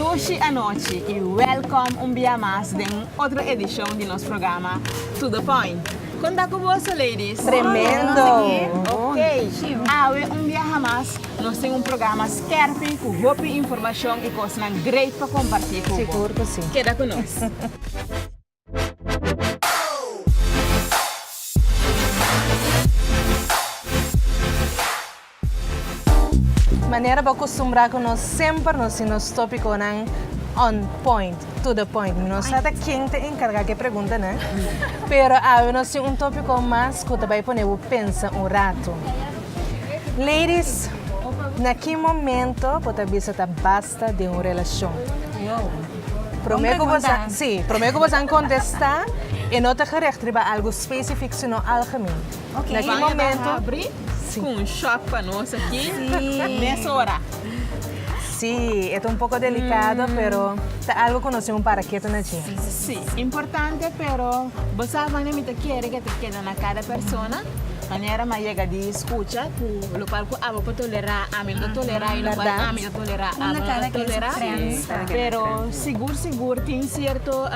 Dushi anochi y welcome un bia mas den un otro edicion di nos programa To The Point. Con ta cu boso ladies? Tremendo! Ok, awe un biaha mas nos tin un programa skerpi cu hopi informacion y cosnan great pa comparti cu bo. Sigur cu si. Keda cu nos. Manera bo acostumbrá cu nos semper nos tin nos tópiconan on point, to the point. Mi no sa ta ken ta encargá cu e preguntanan, pero awe nos tin un tópico mas cu ta bai pone bo pensa un rato. Ladies, na ki momento bo ta bisa ta basta den un relacion? Promé cu bo sa, sí, promé cu bo sa contestá, e no ta gericht riba algo specific sino algemeen. Na ki momento. Ku un shot pa nos aki mesora. Sí, e ta un poko delikado, pero ta algo ku nos tin un para ketu na dje. Sí, importante, pero bo sa wanneer mi ta kere ke ta keda na kada persona, manera mi a yega di skucha ku lokual ku abo por tolerá, ami no ta tolerá i lokual ami ta tolerá, abo no ta tolerá. Pero sigur sigur tin sierto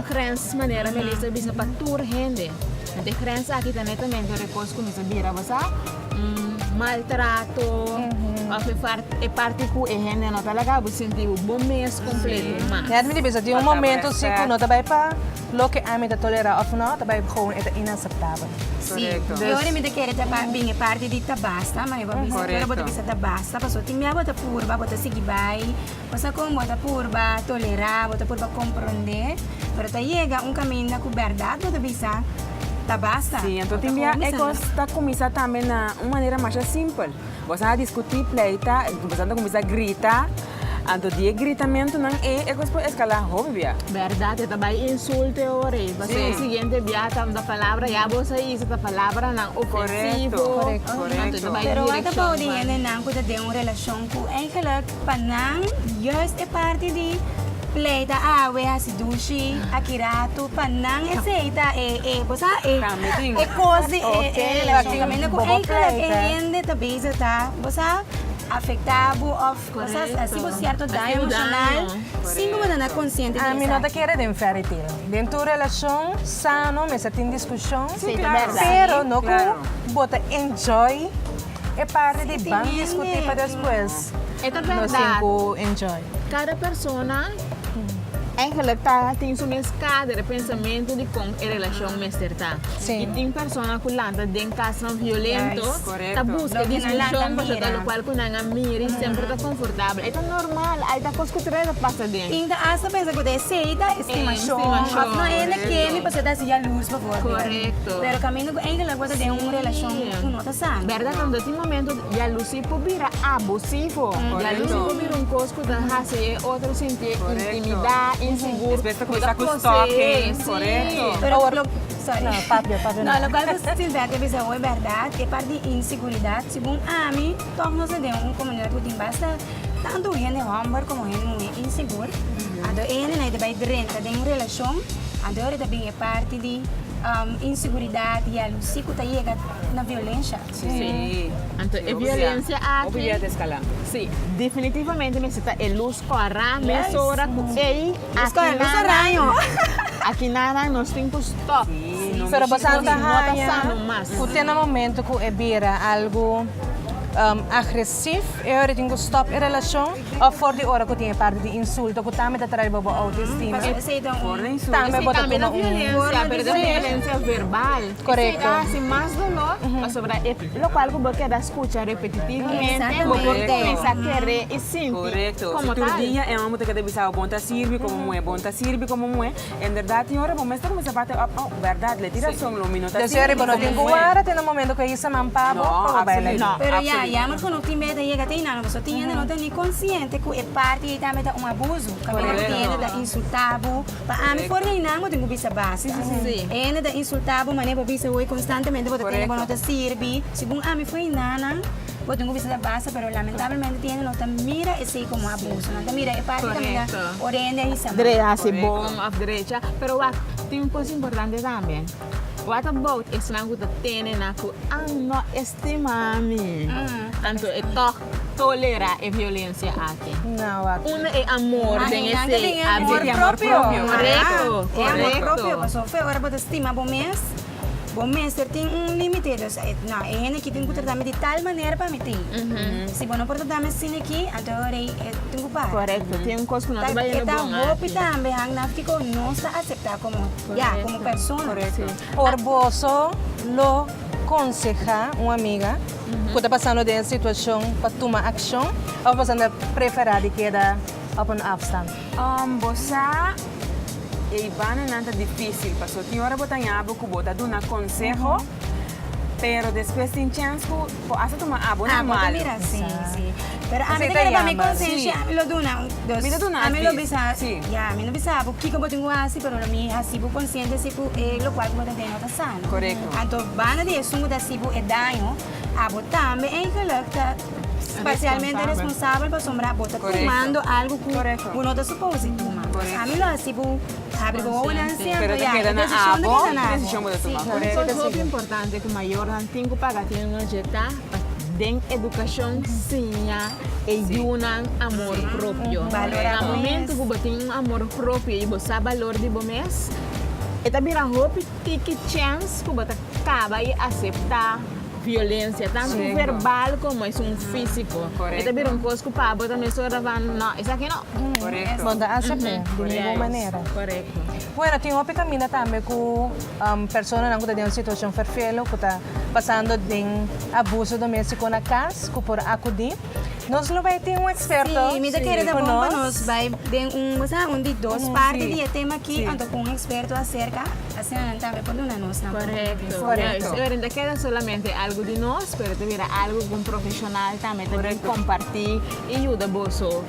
grens manera Melissa a bisa pa tur hende. Anto e grens aki ta netamente ora e kos kuminsá bira, bo sa, un maltrato òf e e parti ku e hende no ta laga bo sinti bo bo mes kompleto mas. Net mi ta bisa tin un momento si ku no ta bai pa loke ami ta tolerá òf no, ta bai gewoon e ta inaseptabel. Sí, i ora mi ta kere ta bin e parti di ta basta, ma bo a bisa ora bo ta bisa ta basta, pasobra tin bia bo ta purba, bo ta sigui bai. Bo sa kon bo ta purba tolerá, bo ta purba komprondé, pero ta yega un kaminda ku bèrdat bo ta bisa, Ta basta. Sí, anto tin bia e kos ta kuminsá tambe na un manera masha simpel. Bo sa diskutí, pleita, bo sa ta kuminsá grita, anto di e gritamentunan ei e kos por eskalá hopi bia. Bèrdat, e ta bai insulto e ora ei. Pasobra e siguiente bia ta palabra ya bo sa hisa ta palabranan ofensivo. Korekto, Anto e ta bai Pero wak ta direkshon bou di bai. hendenan ku ta den un relashon ku eigenlijk Pa nan, juist e parti di pleita awe hasi dushi aki ratu, pa nan esei ta e, e, bo sa, e, e kos di e, e relashon. Kaminda ku eigenlijk e hende ta bezig ta, bo sa, afektá bo òf, bo sa, hasi bo sierto daño emoshonal sin ku bo ta na konsiente di esaki. Ami no ta kere den fairy tale. Den tur relashon sano mester tin diskushon, pero no ku bo ta enjoy E parti di ban diskutí pa despues E ta nos tin bèrdat. ku enjoy. Kada persona eigenlijk ta tin su mes kader e pensamentu di kon e relashon mester ta. Sí. I tin persona ku lanta den kasnan violento Juist. ta Korekto. buska Loke nan lanta diskushon pasobra ta mira. lokual ku nan a mira i semper ta konfortabel. E ta normal, ai ta kos ku tur ta pasa den. Tin ta asta pensa ku ta esei ta estimashon Estimashon. òf no hende ke mi pasobra ta hasi yalurs bijvoorbeeld. Korekto. Pero kaminda ku eigenlijk bo ta den un relashon ku no ta. Bèrdat anto tin momento yalusí por bira abusivo. Yalusí por bira un kos ku ta hasi e otro sintié intimidá, insigur. Despues ta kuminsá ku stalking. Korekto. Pero lo, sorry. No, papia, papia No, lokual ku Silvette a bisa hoy bèrdat, e parti di inseguridat, segun ami, tòg nos ta den un komunidat ku tin basta tantu hende hòmber komo hende muhé insigur. Anto e hendenan ta bai drenta den un relashon, anto e ora ta bin e parti di inseguridat, yalusí ku ta yega. na violensha. Sí. Anto e violencia aki. Hopi bia ta escala. Sí. Definitivamente mester ta e luz cora mesora cu ey Luz cora, luz oraño. Aki nanan nos tin cu stop. Pero bo sa ta No ta haña sano mas. cu te na momento cu e bira algo agresief e ora tin cu stop e relacion of for di ora cu tin e parti di insulto cu tambe ta trae bo bo autoestima. Tambe bo ta Tambe tuma ta un. violencia, pero ta violencia verbal. Korekto. Esei ta hasi mas doló pasobra e lokual ku bo keda skucha repetitivamente, bo por kuminsá kere i sinti Korekto. komo Si tur tal. dia e hòmber ta keda bisa bo bon ta sirbi komo muhé, bon ta sirbi komo muhé, en bèrdat tin ora bo mes ta kuminsá bati òp, oh, bèrdat, le tin rason lo mi no ta Deseo sirbi riba no komo tin ku muhé. wara te na momento ku e hisa man pa bo No, pa bo bai absoluut. lei. Pero ya, Absoluut. jammer genoeg tin meta yega te einan, pasobra tin hende no ta ni konsiente ku e parti ei tambe ta un abuso. Kaminda ku tin hende ta insultá bo. Pa ami for di einan bo tin ku bisa basta. Sí. E hende ta insultá bo manera bo bisa hoy konstantemente bo ta tende bo no ta sirbi. Segun ami for einanan bo tin ku bisa ta basta pero lamentablemente tin hende no ta mira esei komo abuso. Nan ta mira e parti kaminda ora e hende a hisa man. Hasi bon òf drecha. Pero wak, tin un kos importante tambe. What about esnan ku ta tene nan ku a no estima mi? Anto e tòg. tolerá e violensia aki. No, wak. Unda e amor den esei a Amor bin? propio. Korekto, E amor korekto. propio, pasobra fe ora bo ta stima bo mes, bo mester tin un limite. Dus, no, e hende aki tin ku trata mi di tal manera pa mi tin. Si bo no por trata mi asina aki, anto e ora ei e tin ku para. Korekto, tin un kos ku no ta bai E yendo ta bon hopi aki. tambe hang naf kiko nos ta aseptá komo, ya, komo persona. Por boso lo konsehá un amiga ku ta pasando den e situashon pa tuma akshon òf boso ta preferá di keda op un afstand? Bo sa e bananan ta difísil paso tin ora bo ta ña bo ku bo ta duna konseho pero despues tin chèns ku bo hasta tuma abo na Abo ta malu. mira, sí, sí. Pero ami Esei ta ta kere pa mi jammer. konsenshi, Sí. ami lo duna. Dus, Mi ta duna ami lo advies, bisa, sí. ya, mi no bisa bo kiko bo tin ku hasi, pero lo mi hasi bo konsiente si ku e lokual ku bo ta den no ta sano. Korekto. Anto banda di esun ku ta hasi bo e daño, abo tambe eigenlijk ta parsialmente responsabel pasobra bo ta Korekto. tumando algu ku Korekto. bo no ta supose tuma. Korekto. Ami lo hasi bo habri bo wowonan Pero siempre, ta ya, keda e na desishon ta abo, keda na e abo. desishon bo ta tuma. Sí. Korekto. Esei ta hopi importante ku mayornan tin ku paga tin un ojeta pa den edukashon siña e yunan amor propio. Balora Na bo momento mes. ku bo tin un amor propio i bo sa balor di bo mes, e ta bira hopi tiki chèns ku bo ta kaba i aseptá violensia, tantu verbal komo esun físiko. E ta bira un kos ku pa bo ta mesora van, no, esaki no. Korekto. Bo ta asept'é di ningun manera. Korekto. Bueno, tin hopi kaminda tambe ku personanan ku ta den un situashon ferfelu, ku ta pasando den abuso doméstiko na kas, ku por akudí. Nos lo bai tin un eksperto Sí, mi ta kere ta ku bon pa nos. nos bai den un, bo sa, un di dos parti di e tema aki, anto ku un eksperto aserka, asina nan tambe por duna nos nan punto di Korekto. bista. Juist. E ora no ta keda solamente algu di nos, pero ta bira algu ku un profeshonal tambe ta bin kompartí i yuda boso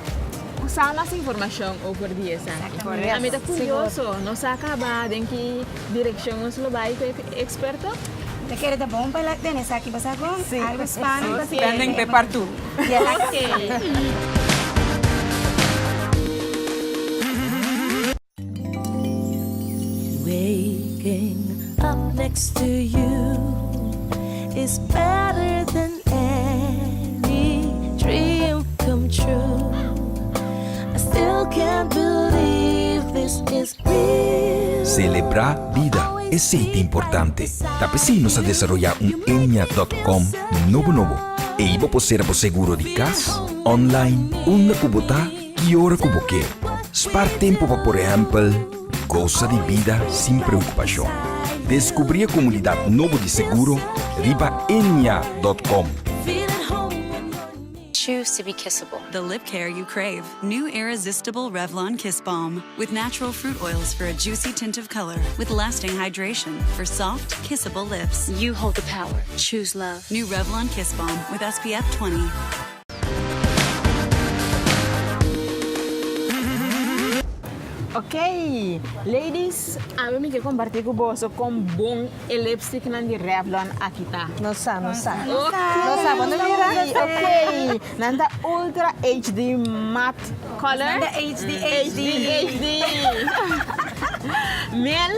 sa mas informashon over di esaki. Ami ta kurioso, nos a kaba den ki direkshon nos lo bai ku e eksperto? Ta kere ta bon pa la tene esaki bo sa kon? Algo spannend pa siña. Spending pe partu. Ok. Waking up next to you is better than any dream come true. I still can't believe this is real. Selebrá bida, esei ta importante. Ta p'esei nos a desaroyá un Ennia dòt kòm nobo nobo. Ei bo por sera bo seguro di kas, online, unda ku bo ta ki ora ku bo ke. Spar tempu pa por ehèmpel gosa di bida sin preokupashon. Deskubrí e komunidat nobo di seguro riba Ennia dòt kòm. Choose to be kissable. The lip care you crave. New irresistible Revlon Kiss Balm with natural fruit oils for a juicy tint of color with lasting hydration for soft, kissable lips. You hold the power. Choose love. New Revlon Kiss Balm with SPF 20. Ok, ladies, awe mi ke kompartí ku boso kon bon e lipsticknan di Revlon aki ta. Nos sa, nos sa. Ok. Nos sa, bo no mira? Ok, nan ta Ultra HD Matte Color. Nan ta HD, HD. HD, HD. Mel,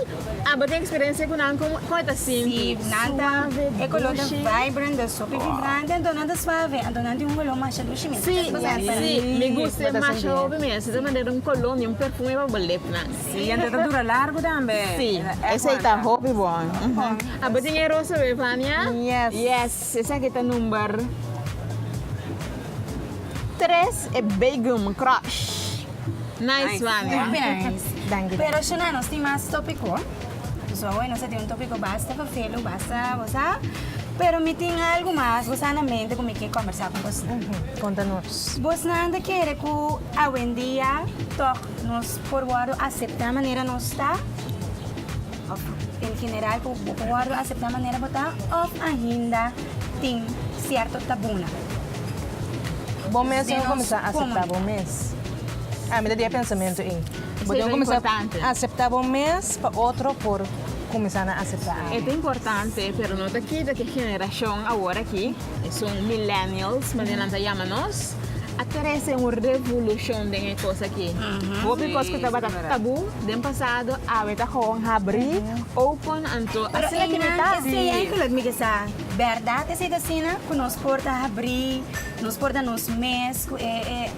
abo tin experiencia cu nan? Como e ta sinti? Si, nan ta, e color ta vibrant, ta sopi vibrante, anto nan ta suave, anto nan tin un color masha dushi mes. Si, si, mi gusta e masha hopi mes. Ta manera un color ni un perfume pa bo lipnan. Si, anto ta dura largo tambe. Si, esey ta hopi bon. Abo tin e rosa be, Vania? Yes. Yes, esaki ta number tres, e Begum Crush. Nice one. Hopi nice. Danki. Pero Shana, nos tin mas tópiko. So awe nos a tin un tópiko basta vervelu, basta, bo sa. Pero mi tin algu mas, bo sa, na mente ku mi ke kòmbersá ku bosnan. Konta nos. Bosnan ta kere ku awendia tòg nos por wòrdu aseptá manera nos ta? Òf en general ku bo por wòrdu aseptá manera bo ta òf ainda tin sierto tabunan? Bo mes tin Den ku nos kuminsá aseptá bo komunidat. mes. Ami ta di e pensamentu ei. Bo Esei tin ku ta kuminsá importante. aseptá bo mes pa otro por kuminsá na aseptá abo. E ta importante, pero no ta kita ku e generashon awor aki, esun millennials, manera nan ta yama nos, a trese un revolushon den e kos aki. Hopi kos ku tabata tabú den pasado, awe ta gewoon habrí, open, anto Pero asina ki mi einan ta. esei eigenlijk mi ke sa. Bèrdat esei ta asina ku nos por ta habrí, nos por ta nos mes ku e e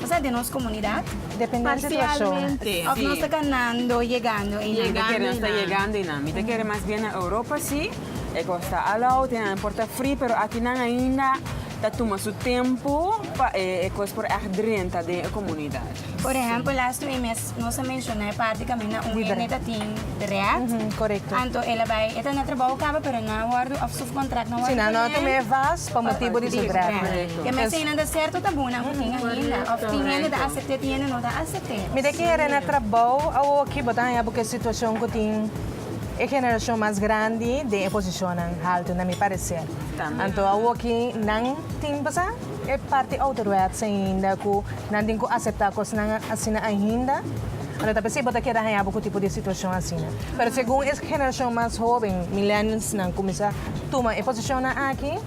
osea den nos komunidat? Depende di situashon. Parsialmente. Òf nos ta kanando, yegando einan? Mi ta kere nos ta yegando einan. Mi ta kere mas bien na Europa sí, e kos ta alou, tin nan por ta fri, pero akinan ainda ta tuma su tempu pa e kos por ègt drenta den e komunidat. Por ehèmpel, lastu e mes nos a menshoná e parti kaminda un hende ta tin dread. Korekto. Anto el a bai, e ta na trabou kaba, pero no a wòrdu, òf su kontrakt no a wòrdu Si, nan no a tuma e vas pa motibu di su dread. Korekto. Ke mes einan ta sierto tabunan ku tin ainda, òf tin hende ta asept'é, tin hende no ta asept'é. Mi ta kere na trabou awoki bo ta haña bo ku e situashon ku tin e generashon mas grandi den e posishonnan haltu, na mi pareser. Anto awoki nan tin, bo sa? E parti ouderwets ainda ku nan tin ku aseptá kosnan asina ainda. Anto ta p'esei bo ta keda haña bo ku tipo di situashon asina. Pero segun e generashon mas hóben, millennialsnan, kuminsá tuma e posishonnan aki,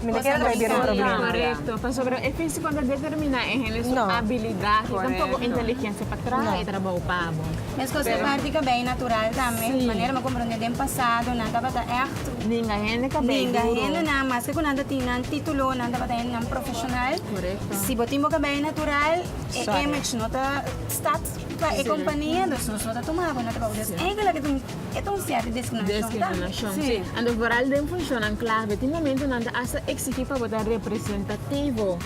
mi ta kere ta bai bira un problema. Korekto, pasobra e físiko no ta determiná e hende su abilidat i tampoko inteligensia pa traha e trabou pa bo. Meskos e parti kabei natural tambe, manera mi a komprondé den pasado nan tabata ègt. Ninga hende kabei Ninga duro. hende nan, maske ku nan ta tin nan título, nan tabata hende nan profeshonal. Korekto. Si bo tin bo kabei natural, e Sorry. image no ta stat pa e kompania, dus nos no ta tuma bo na trabou. Dus eigenlijk e ta un, e ta un sierto diskriminashon tambe. Diskriminashon, si. Anto vooral den funshonnan klave, tin momento nan ta asta eksigí pa bo ta representativo.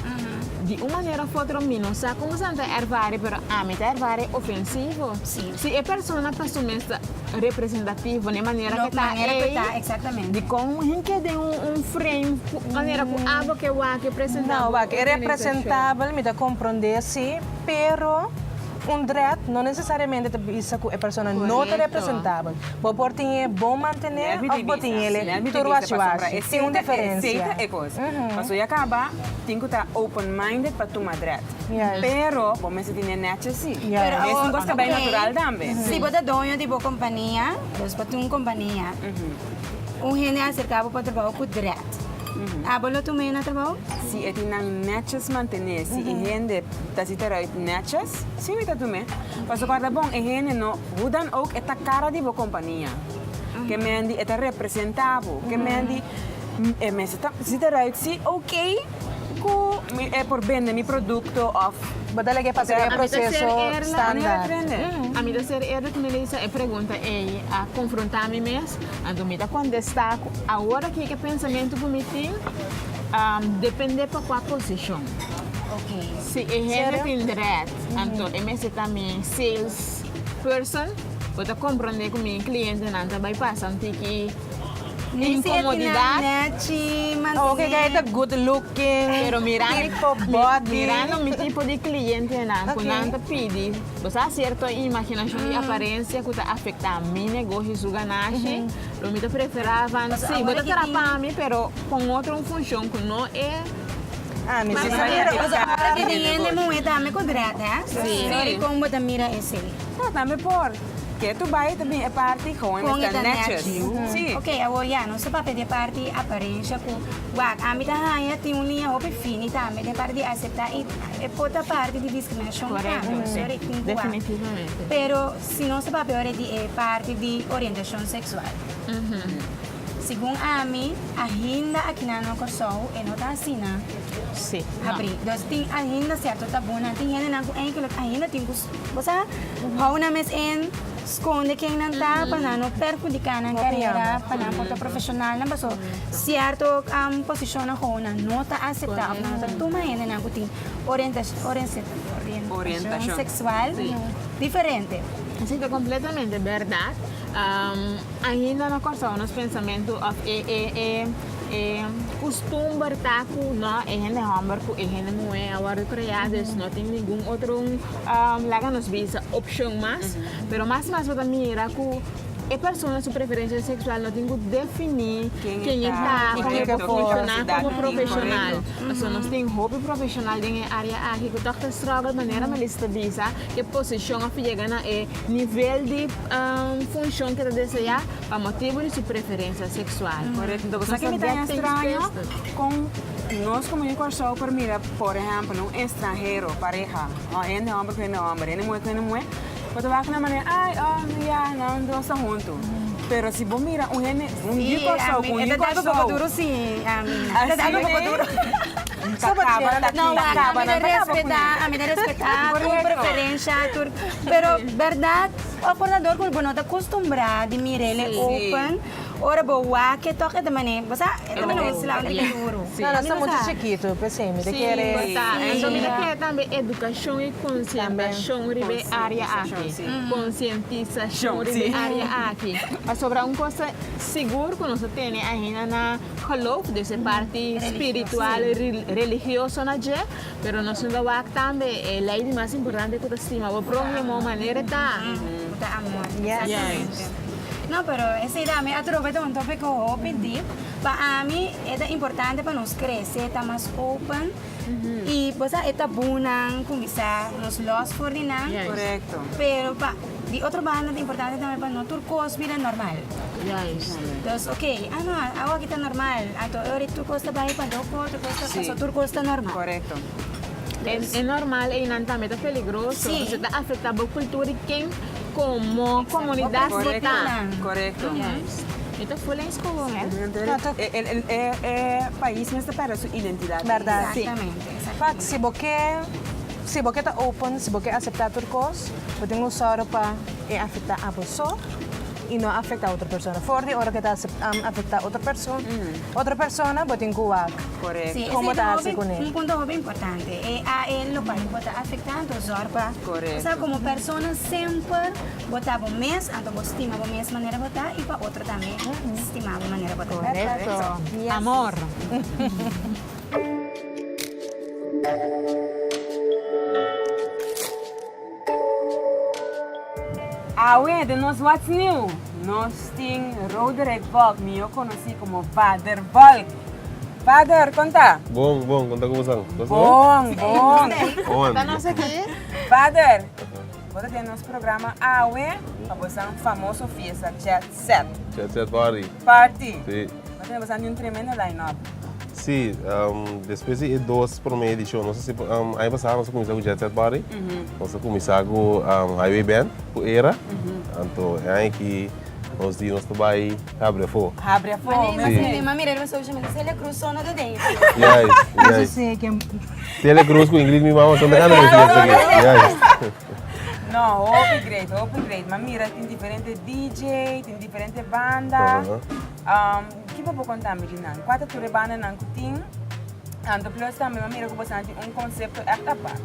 Di un manera of otro mi no sa kon boso ta ervare, pero ami ta ervare ofensivo. Si e persona pa su mes ta representativo na e manera Lo ke ta manera ku ei, ta, exactamente. dikon hen ke den un frame ku manera ku abo ke wak ke presenta No, bo wak e organisashon? representabel, mi ta komprondé si, pero un dread no nesesariamente ta bisa ku e persona no ta Korekto. representabel. Bo por tin e bon mantené Nel mi òf di bo tin bisa, el nel mi di tur bisa washi pasobra washi. esei Tin un ta esei diferensia. ta e kos. Pasobra ya kaba tin ku ta open minded pa tuma dread. Yes. Pero bo mester tene nechi si. Yes. Pero Mes un kos ta bai ok, natural tambe. Si bo ta doño di bo kompania, dus bo tin un kompania, un hende a aserká bo pa trabou ku dread. Abo lo tuma e na trabou? Si e tin nan netjes mantené, si e hende ta si ta ruit netjes, si mi ta tum'é. Pasobra kòrda bon, e hende no, hoe dan ook, e ta kara di bo kompania. Ke men di e ta representá bo. Ke men di e mester ta si ta ruit si ok. Ku mi e por bende mi produkto òf. Bo ta lege pasa den e proseso standaard. Ami ta ser eerlijk Melissa, e pregunta ei a konfrontá mi mes, anto mi ta kontestá ku awor aki e pensamentu ku mi tin dependé pa kua posishon. Si e hende tin dread, anto e mester ta mi sales person, bo ta komprondé ku mi klientenan ta bai pasa un tiki. Incomodidad. Ok, kaya ta good looking, Pero mirando, tipo body. mirando mi tipo di clientenan cu nan ta pidi, bo sa cierto imaginacion y apariencia cu ta afecta mi negoshi su ganashi, lo mi ta prefera van, si, bo ta traha pa mi, pero con otro un funcion cu no e. Ah, mi si sa Ora ki tin hende muhe tambe cu dread, hè? Si. Con bo ta mira esey? No, tambe por. Ke tu bai ta bin e parti gewoon Con mester e ta netjes. nechi. Si. Ok, awor ya, nos ta papia di e parti aparencia cu wak ami ta haña tin un liña hopi fini tambe den parti di acepta y e por ta parti di discriminacion Correcto, tambe. si. Sorry, tin cu wak. Definitivamente. Pero si nos ta papia ora di e parti di orientacion sexual. Segun ami, ainda akinan na Kòrsou e no ta asina Sí, no. habrí. Dus tin ainda sierto tabunan, tin hendenan ku eigenlijk ainda tin ku, bo sa, hou nan mes in, skonde ken nan ta pa nan no perhudiká nan karera, pa nan por ta profeshonalnan, paso sierto posishonnan gewoon nan no ta aseptá òf nan no ta tuma hendenan ku tin orientashon Orientashon. seksual diferente. Esei ta kompletamente bèrdat. Ainda na Kòrsou nos pensamentu òf e e e e kustumber ta ku no e hende hòmber ku e hende muhé a wòrdu kreá dus no tin ningun otro laga nos bisa opshon mas pero mas mas bo ta mira ku e persona su preferensia seksual no tin ku definí ken e ta kon e por funshoná komo profeshonal pasobra nos tin hopi profeshonal den e área aki ku tòg ta struggle manera Melissa ta bisa ke posishon òf yega na e nivel di Funshon ke ta deseá pa motibu di su preferensia seksual. Korekto. Enton sa ke mi ta haña straño kon nos komo di Kòrsou por mira por ehèmpel un estranhero pareha hende hòmber ku hende hòmber hende muhé ku hende muhé bo ta wak na manera ai oh ya nan dos ta huntu. Pero si bo mira un hende, un Sí, yu Kòrsou a mi, ku un e yu ta dal Kòrsou. poko duru sí, a mi. E ta dal poko duru. Ta kaba, ta No, ta wak, kaba, ami nan ta ta kaba respetá, kuné. ami ta respetá tur Korekto. preferensha, tur, pero bèrdat, òf por dor ku bo no ta kustumbrá di mir'é open, ora bo wak e tòg e ta manera, bo sa, e ta manera un sla un tiki duru. No, nos ta muchu chikitu, p'esei mi ta kere. Sí, anto mi ta kere tambe edukashon i konsientashon riba e área aki. Konsientisashon riba e área aki. Pasobra un kos ta sigur ku nos ta tene ainda na geloof, dus e parti spiritual, religioso na dje, pero nos no ta wak tambe e lei di mas importante ku ta stima bo próhimo manera ta. Ku ta amor. Exactamente. No, pero esei tambe atrobe ta un tópiko hopi diep. Pa ami e ta importante pa nos krese, ta mas open i bo sa e tabunan kuminsá nos lòs for di nan. Korekto. Pero pa di otro banda ta importante tambe pa no tur kos bira normal. Dus oke, ah no, awo aki ta normal, anto e ora tur kos ta bai pa loko, tur kos ta paso tur kos ta normal. Korekto. E normal einan tambe ta peligroso, pasobra ta afektá bo kultura i ken komo komunidat bo ta. Korekto. Mi ta full eens ku bo, hè. E pais mester pèrdè su identidat. Bèrdat. Exactamente. Fak, si bo ke, si bo ke ta open, si bo ke aseptá tur kos, bo tin un sòru pa e afektá abo so i no afektá otro persona. For di ora ke ta afektá otro persona, otro persona, bo tin ku wak Korekto. Sí, komo esei ta ta hasi hopi, kuné. un punto hopi importante. E a e lokual ku bo ta afektá, anto zòrg pa, Korekto. osea komo persona semper bo ta bo mes, anto bo stima bo mes manera bo ta i pa otro tambe stima bo manera bo ta. Korekto. Yes. Amor. Awe den nos What's New nos tin Roderick Volk, mihó konosí komo Vader Volk. Vader, kon ta? Bon, bon, kon ta ku bosan? Bon, bon. Bon. Ta nos aki. Vader, bo ta den nos programa awe pa bosan famoso fiesta Jet Set. Jet Set Party. Party. Si. Bo ta bosan tin un tremendo line up. Si, despues di e dos prome edishon, nos a si aña pasá nos a kuminsá ku Jet Set Party, nos a kuminsá ku Highway Band, ku Era, anto e aña aki nos di nos ta bai habri afó. Habri afó, Si. Mi a mira riba social media, Celia Cruz so no ta den. Juist, juist. Celia Cruz ku Ingrid mi mama son ta gana den fiesta aki, juist. No, hopi great, hopi great. Mi a mira tin diferente DJ, tin diferente banda. Ki bo por konta mi di nan? Kua ta tur e bandanan ku tin? Anto plus tambe mi a mira ku boso tin un konsepto ègt apart,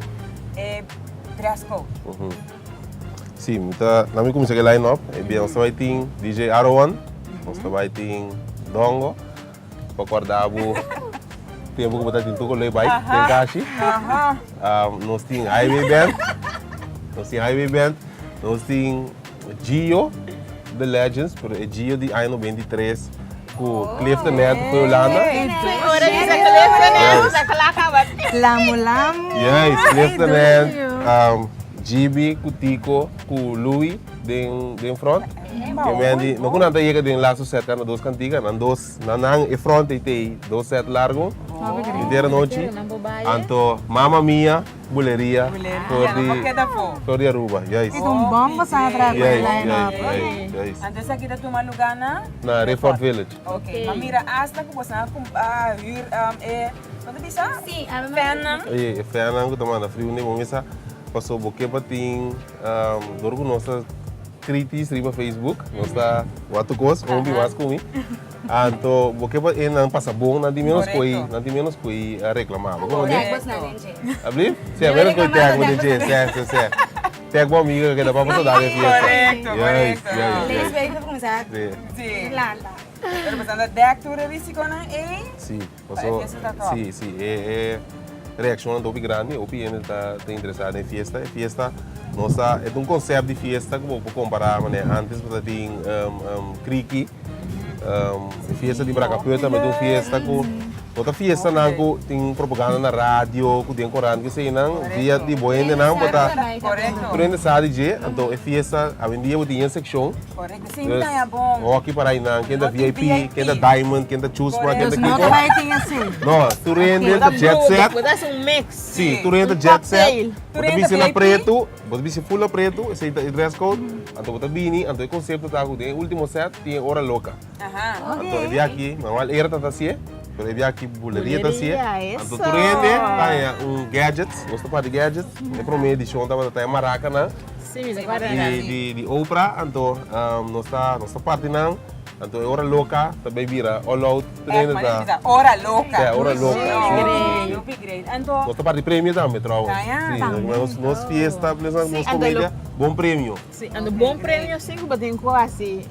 e dress code. Sí, mi ta, nan mi kuminsá ku e line up. E bia nos ta bai tin DJ Arowan, nos ta bai tin Dongo, pa kòrda bo tempu ku bo ta tin tur koló e bike den kashi. Nos tin Highway Band, nos tin Highway Band, nos tin Gio The Legends, pero e Gio di aña 93 ku Clifton Net for Hulanda. Ora bisa Clifton Net, sa kla kaba. Lamu lamu. Yes, Clifton Net, GB ku Tico ku Louis den den front. Ke men di, no ku nan ta yega den laatste set kanda dos kantiga, nan dos nan nan e front ei tei dos set largo. Henter anochi. Anto Mama Mia. Buleria for di for di Aruba juist. It un bon bo sa traha cu e line up. Juist. Anto esaki ta tuma luga na? Na Riffort Village. Ok, ma mira hasta cu boso a huur e, con ta bisa? Si, Fannan. Oye, e fannan cu ta manda friu ne bo misa paso bo ke pa tin dor cu nos ta kritis riba Facebook, nos ta wak tur cos, hopi mas cu mi. Anto bo ke pa e nan pasa bon, nan tin menos koe, nan tin menos koe a reclama. Bo kono Tag bos na den dje. Ablief? Si, a menos koe tag bo den dje, sè, sè, sè. Tag bo amiga ke ta pa paso dal e fiesta. Korekto, korekto. Lees bij ku kuminsá lanta. Pero bo ta dek tur e risikonan ei? Si, paso, si, si, e, e reakshonnan ta hopi grandi, hopi hende ta interesá den fiesta. E fiesta nos ta, e ta un konsèpt di fiesta ku bo por kompará manera antes bo ta tin kriki. E fiesta di Bracapeu tambe ta un fiesta ku. No ta fiestanan ku tin propaganda na radio, ku den korant ku eseinan, via di bo hendenan bo ta tur hende sa di dje, anto e fiesta awendia bo tin yen sekshon. Dus hockey para einan, ken ta VIP, ken ta diamond, ken ta chusma, ken ta kiko. No, tur hende ta jet set. Si, tur hende ta jet set. Bo ta bisti na pretu, bo ta bisti full na pretu, esei ta e dress code. Anto bo ta bini, anto e konsepto ta ku den e ultimo set tin e ora loka. Anto e bia aki, normal era ta ta hacié, pero e bia aki buleria ta hacié. Anto tur hende ta haña un gadgets, nos ta parti gadgets. E prome edicion tabata ta e maracanan di di Oprah, anto nos ta nos ta parti nan. Anto e ora loca ta bay bira all out, tur hende ta. Ora loca. Sí, ora loca. Nos ta parti premio tambe trouwens. Sí, nos fiesta, nos comedia, bon premio. Sí, anto bon premio sin ku bo tin ku hasi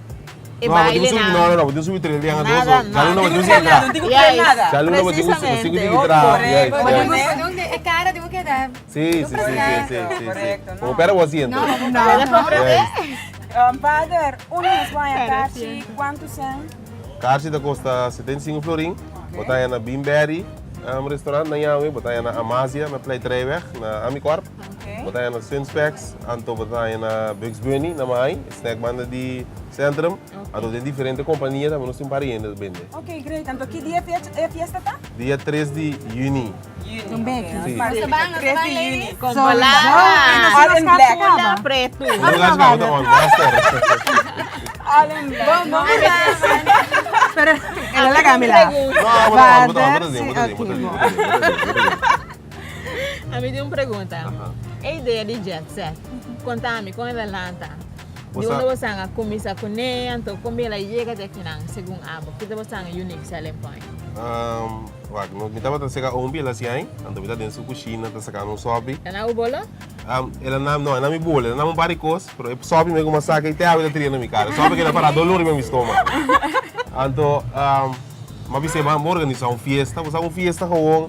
e No, bo tin ku baile subi, nan. no, no, no, bo tin ku subi tres biaha Nada, dos, so no. djaluna bo tin ku sigui traha. No tin ku traha nada. Djaluna bo tin ku Precisamente. sigui traha, yes, yes. Donde e cara di bo keda. Sí, sí, sí, sí, sí, sí, sí. Correcto, no. Como pera bo asiento. No, bo No, no. Yes. Pader, unda nos por haña karchi? Kuantu sèn? Karchi ta kosta 75 florin. Bo ta haña na Beanberry restaurant na Yahweh, bo ta haña na Amazia na Pleitrijweg na Amicorp. Bo ta haña na Sunspecs, anto bo ta haña na Bugs Bunny na Maai, snack banda di Centrum. Anto den diferente kompania tambe nos tin un par di hende ta bende. Ok, great. Anto ki dia e fiesta ta? Dia tres di yüni. Yüni, Un ok. beki. Sí. Nos ta ban, nos ta ban, ladies. Con palabra. All in black. Pula pretu. No gasta ka bo ta on, master. All in black. Bon, bon, Pero el a laga mi la. No, bo ta on, bo ta on, bo ta den, bo ta den, bo ta den, bo ta den, bo ta den. Ami tin un pregunta. E idea di Jet Set, konta mi kon el a lanta? Di unda bo san a kuminsá kuné, anto kon el a yega te akinan segun abo? Ki ta bo san unique selling point? Wak, mi tabata seka ompi el a hasi ai, anto mi ta den su kushina ta sakando un sòpi. El a na bo bolo? El a na, no, el a na mi bolo, el a na mi un par di kos, pero e sòpi mi ku mi a saka i te awe ta tria na mi kara. E sòpi keda pará dolor riba mi stoma. Anto, Mi a bis'é, Bo organisá un fiesta, bo sa un fiesta gewoon,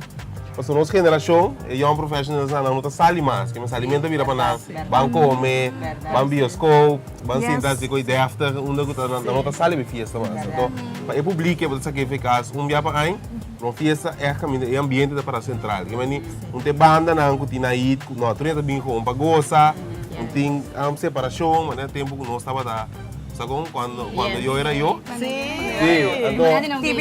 pasobra nos generashon, e young professionals nan no ta sali mas, ke men salimentu a bira pa nan, ban kome, ban bioskop, ban sinta hasi koi deftig, unda ku ta nan no ta sali pa e fiesta mas. Anto, pa e publike bo ta saka efe kas un bia pa aña, pero un fiesta ègt kaminda e ambiente ta para sentral. Ke men un ta e bandanan ku tin ait, ku no, tur hende ta bin gewoon pa gosa, un tin separashon, manera tempu ku nos tabata. Sa kon? Cuando, cuando yo era yo. Sí. Sí, anto,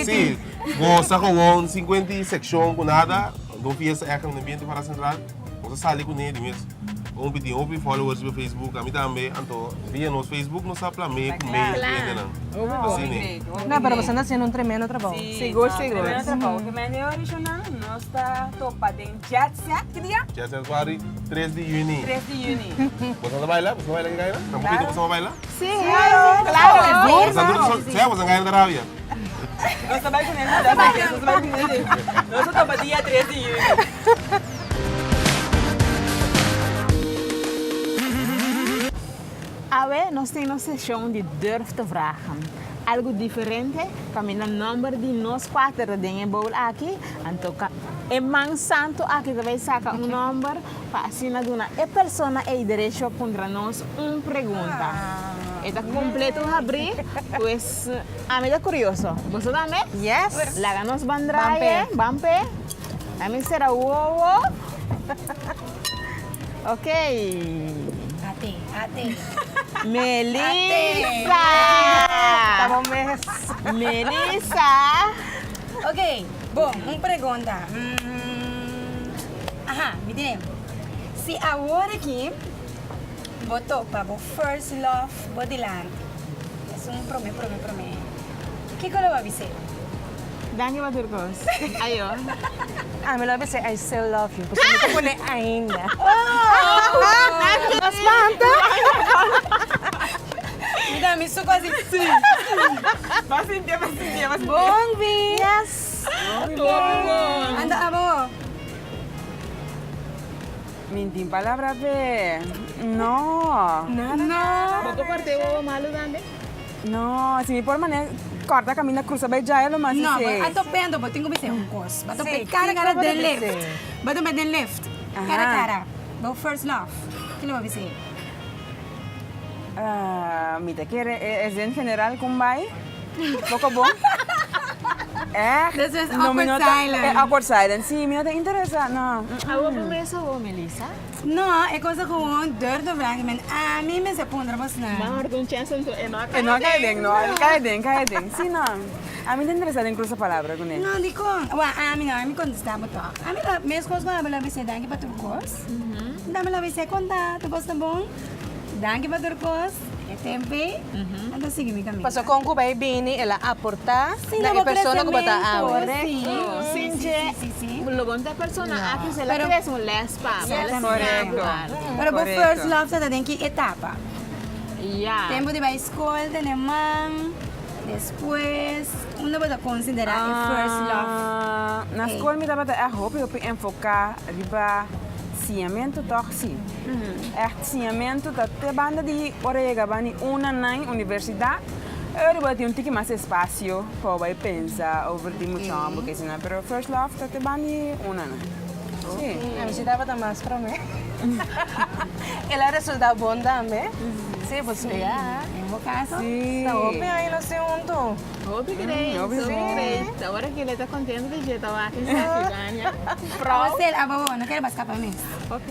sí, goza gewoon sin cuenta di seccion cu nada. Anto un fiesta echt un ambiente para central. Nos a sali cu ne di mes hopi tin hopi followers riba Facebook, ami tambe. Anto via nos Facebook nos a plam'é cu mail cu hendenan. Asina. No, pero boso anda haciendo un tremendo trabou. Sigur, sigur. Tremendo trabou. Ke mende original nos ta topa den Jet Set, ki dia? Jet Set Party, tres di juni. Tres di juni. Boso ta baila? Boso ta baila ki gaina? Na poquito boso ta baila? Sí, claro. Boso ta duro, sea boso gaina ta rabia. Nos ta bai ku nene, nos ta bai ku nene. Nos ta topa dia tres di juni. Awe nos tin nos seshon di Durf te Vragen. Algu diferente, kaminda nòmber di nos kuater ta den e bowl aki, anto e man santu aki ta bai saka un nòmber pa asina duna e persona ei derecho puntra nos un pregunta. E ta kompleto habrí, pues ami ta kurioso. Boso tambe? Yes! Laga nos ban draai, ban p'e. Ami sera wowo. Ok. Ate, ate. Melissa. Ta bo mes. Melissa. Ok, bon, un pregunta. Mm, aha, mi tene. Si awor aki bo topa bo first love bo dilanti, esun prome, prome, prome, kiko lo bo a bis'é? Danki pa tur kos. Ayo. Ami lo a bisa I still love you pasobra mi ta pone ainda. No spanta. Mi ta mi suku asi. Si. Ba sintié, ba sintié, ba sintié. Bon bi. Yes. Hopi bon. Ando abo. Mi tin palabra p'e. No. No. Bo por kort'é wowo malu tambe? No, si mi por mane corta caminda cruza bay djaya lo mas No, esey. bo a topendo, bo tin cu bisa un cos. Bo a tope Sí, cara cara kico bo ta den lift. bisa? Bo a tope den lift. Cara cara. Bo first love. Kila bo bisa? Ah, mi ta kere e zin general con bay. Poco bon. Echt? This is No, mi awkward no ta- silence. Eh, awkward silence. Sí, mi no ta interesa, no. Awo bo mes awo, Melissa? No, e kos ta gewoon durf te vragen. Men ami mester puntra bosnan. Maar un chance anto e no a E no a kai den, no. Kai den, kai den. Sí, no. Ami ta interesa den cruza palabra kuné. No, dikon? Wak, ami no, ami kontestá bo tòg. Ami ta mes kos ku ami lo bis'é danki pa tur kos. Ami lo bis'é konta tur kos ta bon. Danki pa tur kos. E tempu ei, mi ta sigui mi kaminda. Pasobra kon ku bai bini el a aportá Sí, na na e bo persona ku bo ta kresementu. awe. Sí, Sin sí, dje, sí, sí, sí. lo bon ta e persona aki si el a Pero- krese un les pa bo, el a siña bo Korekto. algu. Pero bo Korekto. first love ta den ki etapa? Ya. Tempu di bai skol, tene man. Despues, unda bo ta konsiderá e first love? Ah, na Ei. skol mi tabata ègt hopi hopi enfoká riba siñamentu tòg sí. Ègt siñamentu ta te banda di ora yega bani una nan universidat, e ora bo ta tin un tiki mas espasio pa bo bai pensa over di mucha hòmber ke esei pero first love ta te banda di una nan. Sí. Ami si tabata mas promé. El a resultá bon tambe. Sí, pues ya. Den bo kaso? Sí. Ta hopi aña nos tin huntu. Hopi great, Hopi hopi great. great. Awor aki le ta contento di dje ta wak esaki, Tania. Prou. Sel, abo bo no kere bas kapa mes. Ok.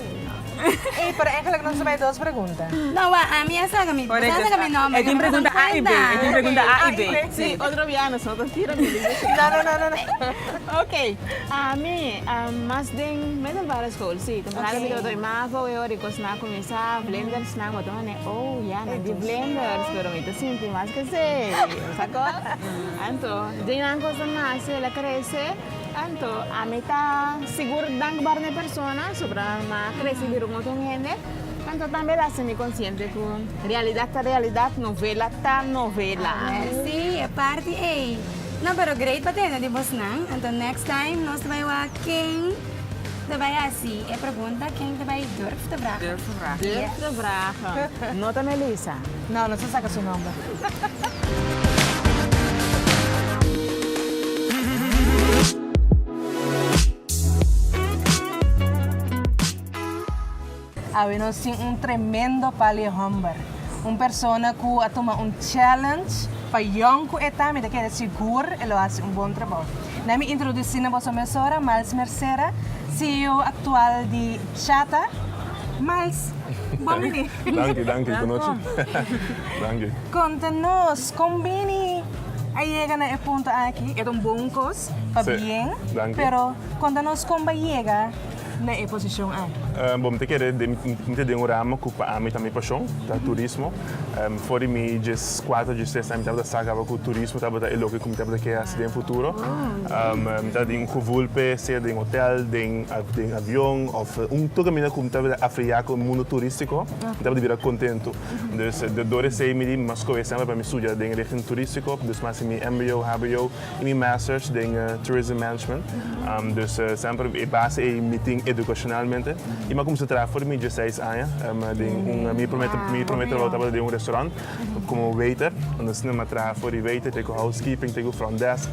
Ey, pero eigenlijk nos ta bay dos pregunta. No, wa, ami a saca mi, Correcto. a saca mi nomber. E tin pregunta A y B, e tin pregunta A y B. Sí, otro biaha nos no ta tira mi libre. No, no, no, no, no. Ok, ami mas den middelbare school, sí. Temporada mi tabata mavo e ora y cosnan a cuminsa, vlinders nan, bo ta mane, oh ya, nan di vlinders, pero mi ta sinti mas ke esey, bo sa con? Anto, den nan cos a nace, el a crece, anto ami ta sigur dankbaar na e persona, sobra mi a crece bira un otro hende, anto tambe el a haci mi consciente cu realidad ta realidad, novela ta novela. Sí, e parti ey. No pero great pa tende di bosnan, anto next time nos ta bai wak ken ta bai hasi e pregunta, ken ta bai durf te vragen. Durf te vragen. Durf te vragen. No ta Melissa. No, nos ta saka su nomber. Awe nos tin un tremendo pali homber. Un persona cu a tuma un challenge pa yong cu e ta, mi ta kere sigur e lo haci un bon trabou. Na mi introduci na boso mesora Miles Mercera, CEO actual di Chata. Miles, bon bini. Danki, danki, bon nochi. Danki. Conta nos, con bini a yega na e punto aki? E ta un bon cos, pa bien, pero conta nos con bo a yega na e posishon aki? Bo, mi ta kere den mi ta den un ramo ku pa ami ta mi pashon, ta turismo. For di mi djes kuater, djes tres aña mi tabata sa kaba ku turismo tabata e loke ku mi tabata ke hasi den futuro. Mi tabata tin un gevoel p'e, sea den hotel, den den avion òf un tur kaminda ku mi tabata afiliá ku e mundo turístiko, mi tabata bira kontentu. Dus dor esei mi di mi a skohe semper pa mi studia den richting turístiko, dus mi a hasi mi mbo, hbo. I mi masters den tourism management. Dus semper e base ei mi tin educacionalmente. I mi a cuminsa traha for di mi dieseis aña den un mi prome mi prome trabao tabata den un restaurant como waiter. Entonces mi a traha for di waiter te cu housekeeping te cu front desk.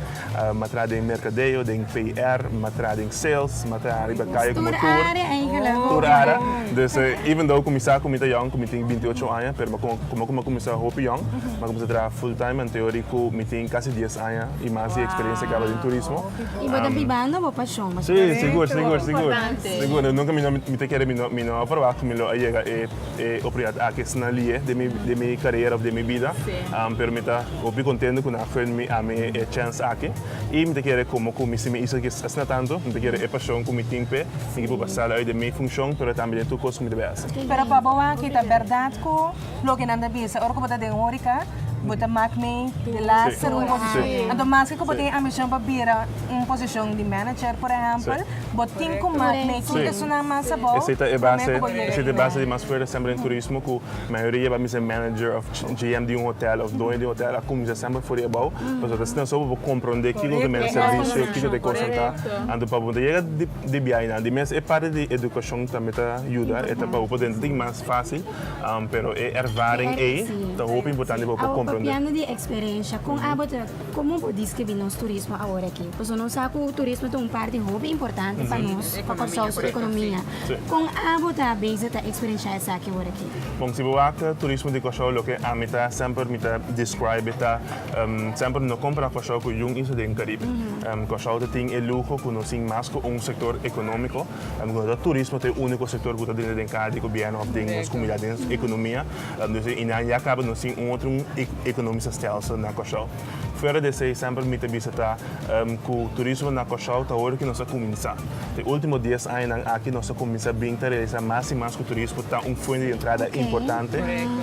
Mi a traha den mercadeo, den PR, mi a traha den sales, mi a traha riba caye como Tur tour. area eigenlijk. Tur area. Dus even though cu mi sa cu mi ta young, cu mi tin bintiocho aña, pero mi a como cu mi a cuminsa hopi young, mi a cuminsa traha full time anto ori cu mi tin casi dies aña y mas di experiencia caba den turismo. Y bo ta bibando bo pasion. Sí, sigur, sigur, sigur. Sigur, nunca mi no, mi ta kere mi no, mi no a verwacht cu mi lo a yega e e oportunidad aki asina lie den mi den mi carera of den mi bida. Pero mi ta hopi contento cu nan a gun mi ami e chance aki. Y mi ta kere como cu mi si mi hizo asina tanto, mi ta kere e pasion cu mi tin p'e, mi ke por pasal uit den mi funcion, pero tambe den tur cos cu mi ta bay haci. Pero pa bo aki ta berdad cu loke nan ta bisa ora cu bo ta den horeca, bo ta mak mee de laster un posicion. Anto maske cu bo tin e ambicion pa bira un posicion di manager por ehempel, bo tin cu mak mee tur esunnan mas abou Esey ta e prome base, cu bo yega esey ta e ei. base di mas fuerte semper den turismo cu mayoria ba mester manager of GM di un hotel of doño di un hotel a cuminsa semper for di abou, pasobra ta asina so bo por comprende kico ta mester servicio, kico ta e cosnan ta. Anto pa bo ta yega di biaha di mes e parti di educacion tambe ta yuda, e ta pa bo por dentro tin mas facil. Pero e ervaring ei ta hopi importante pa bo por. komprondé. Papiando di eksperensha, kon abo ta, komo bo deskribí nos turismo awor aki? Pasobra nos sa ku turismo ta un parti hopi importante pa nos, pa Kòrsou su ekonomia. Kon abo ta bezig ta eksperenshá esaki awor aki? Bon, si bo wak turismo di Kòrsou, loke ami ta semper mi ta describe ta semper no kompará Kòrsou ku yun isla den Karibe. Kòrsou ta tin e luho ku nos tin mas ku un sektor ekonómiko. No ta turismo ta e úniko sektor ku ta drenta den kara di gobièrnu òf den nos komunidat, den nos ekonomia. Dus i nan ya kaba nos tin un otro ekonomische stelsel na Kòrsou. Fuera di esei semper mi ta bisa ta ku turismo na Kòrsou ta ora ku nos a kuminsá. E último dies añanan aki nos a kuminsá bin ta realisá mas i mas ku turismo ta un fuente di entrada importante.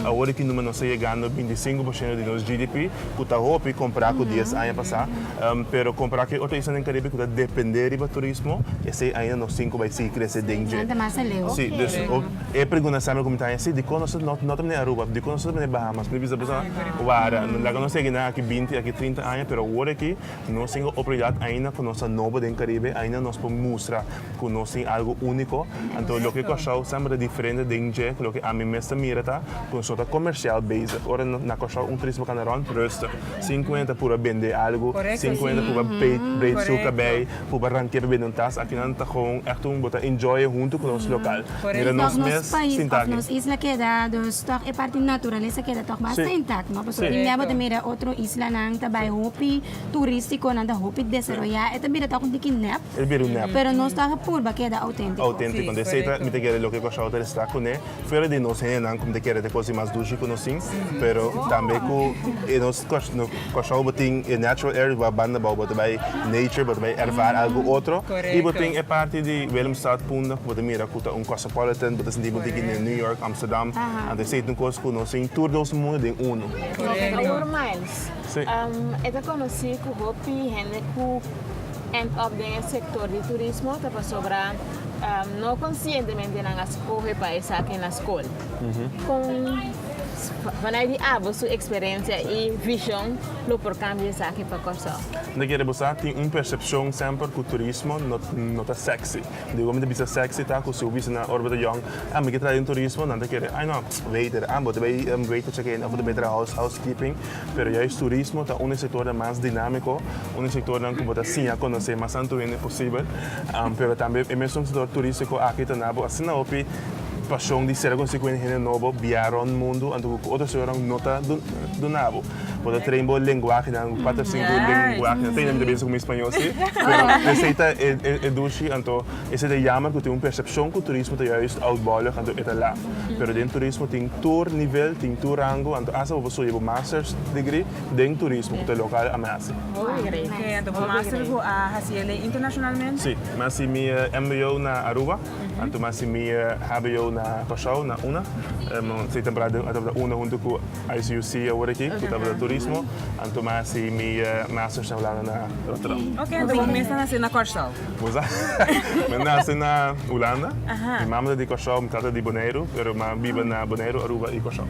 Awor aki numa nos ta yegando 25% di nos GDP, ku ta hopi kompará ku dies aña pasá. Pero kompará ku e otro islanan den Karibe ku ta dependé riba turismo, esei ainda nos tin ku bai sigui krese den dje. Sí, dus e pregunta semper ku mi ta haña, sí, dikon nos no ta bini Aruba? Dikon nos no ta bini Bahamas? Mi bisa boso, wara, laga nos yega nan aki binti, aki trinta aña, pero awor aki nos tin e oportunidat ainda ku nos ta nobo den Karibe, ainda nos por mustra ku nos tin algu úniko. Anto loke Kòrsou semper ta diferente den dje ku loke ami mes ta mira ta ku nos no ta komersial bezig. Ora na Kòrsou un turismo kanda rònt, rustig. Sin ku hende ta purba bende algu, sin ku hende ta purba breed su kabei, purba rankia pa bende un tas. Akinan ta gewoon ègt un bo ta enjoy e huntu ku nos lokal. Mira nos mes sinta aki. Nos isla keda, dus tòg e parti naturalesa keda tòg basta intakt, no? Pasobra tin bia bo ta mira otro islanan ta bai hopi turístiko, nan ta hopi desaroyá, e ta bira tòg un tiki nèp. E bira un nèp. Pero nos tòg a purba keda outéntiko. Outéntiko. Entonces esei ta mi ta kere loke Kòrsou ta resta kuné. Fuera di nos hendenan ku mi ta kere ta e kos di mas dushi ku nos tin, pero tambe ku e nos Kòrsou bo tin e natural area bo a banda abou bo ta bai nature, bo ta bai ervaar algu otro i bo tin e parti di Willemstad, Punda ku bo ta mira ku ta un cosmopolitan, bo ta sinti bo tin ki na New York, Amsterdam, anto esei ta un kos ku nos tin tur dos mundu den unu. Awor Miles, e ta konosí ku hopi hende ku end up den e sektor di turismo ta pasobra No konsientemente nan a skohe pa esaki na skol. Kon vanuit di abo su eksperensia i vishon lo por kambia esaki pa Kòrsou? Mi ta kere bo sa tin un persepshon semper ku turismo no no ta sexy. Digo mi ta bisa sexy ta ku si bo bisa nan ora bo ta yòn, ah mi ke traha den turismo, nan ta kere ay no, waiter, ah bo ta bai waiter check in òf bo ta bai traha house housekeeping. Pero juist turismo ta un di e sektornan mas dinámiko, un di e sektornan ku bo ta siña konosé mas tantu hende posibel. Pero tambe e mesun sektor turístiko aki ta na bo asina hopi pashon di sera konosí ku hende nobo, biaha rònt mundu, anto ku otro sektornan no ta duna bo. Bo ta train bo lenguahenan, kuater sinku lenguahenan. Te ainda mi ta bisa ku mi spañó si, pero esei ta e dushi. Anto esei ta yammer ku tin un persepshon ku turismo ta juist oudbollig, anto e ta laf. Pero den turismo tin tur nivel, tin tur rango, anto asta bo por studia bo masters degree den turismo ku ta lokal a mi hasi. Ok, anto bo master bo a hasi el internacionalmente? Si, mi hasi mi mbo na Aruba, anto mi hasi mi hbo na Kòrsou, na una. Si temporada a tabata una huntu ku ICUC awor aki, ku tabata turismo, anto mi hasi mi masters na Hulanda na Rotterdam. Ok, anto bo mes a nase na Kòrsou? Bo sa? Mi a nase na Hulanda. Mi mama ta di Kòrsou, mi tata di Boneiru, pero mi a biba na Boneiru, Aruba i Kòrsou.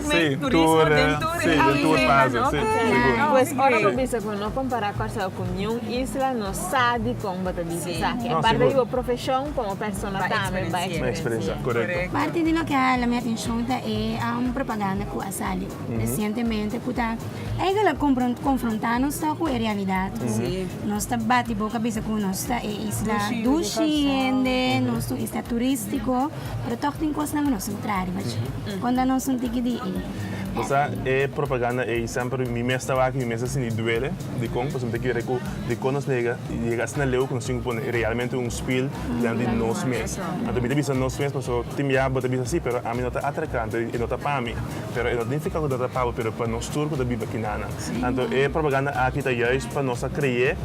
Sí, tur, sí, den tur fase, sí, sigur. Pues ora bo bisa ku no kompará Kòrsou ku niun isla, no sa dikon bo ta bisa esaki. Aparte di bo profeshon, komo persona tambe bo a eksperensia. Korekto. Parti di loke a hala mi atenshon ta e propaganda ku a sali resientemente ku ta Eigenlijk konfrontá nos ta ku e realidat ku nos ta bati boka bisa ku nos ta e isla dushi hende, nos ta un isla turístiko, pero tòg tin kosnan ku nos no traha riba dje. Konta nos un tiki di e. Bo sa e propaganda ei semper mi mes ta wak, mi mes ta sinti duele dikon, pasobra mi ta kere ku dikon nos yega yega asina leu ku nos tin ku pone realmente un spiel dilanti di nos mes. Anto mi ta bisa nos mes pasobra tin bia bo ta bisa si pero ami no ta atraká, anto e no ta pa mi. Pero e no significa cu no ta pa bo, pero pa nos tur cu ta biba kinanan. Anto e propaganda aki ta juist pa nos a creé,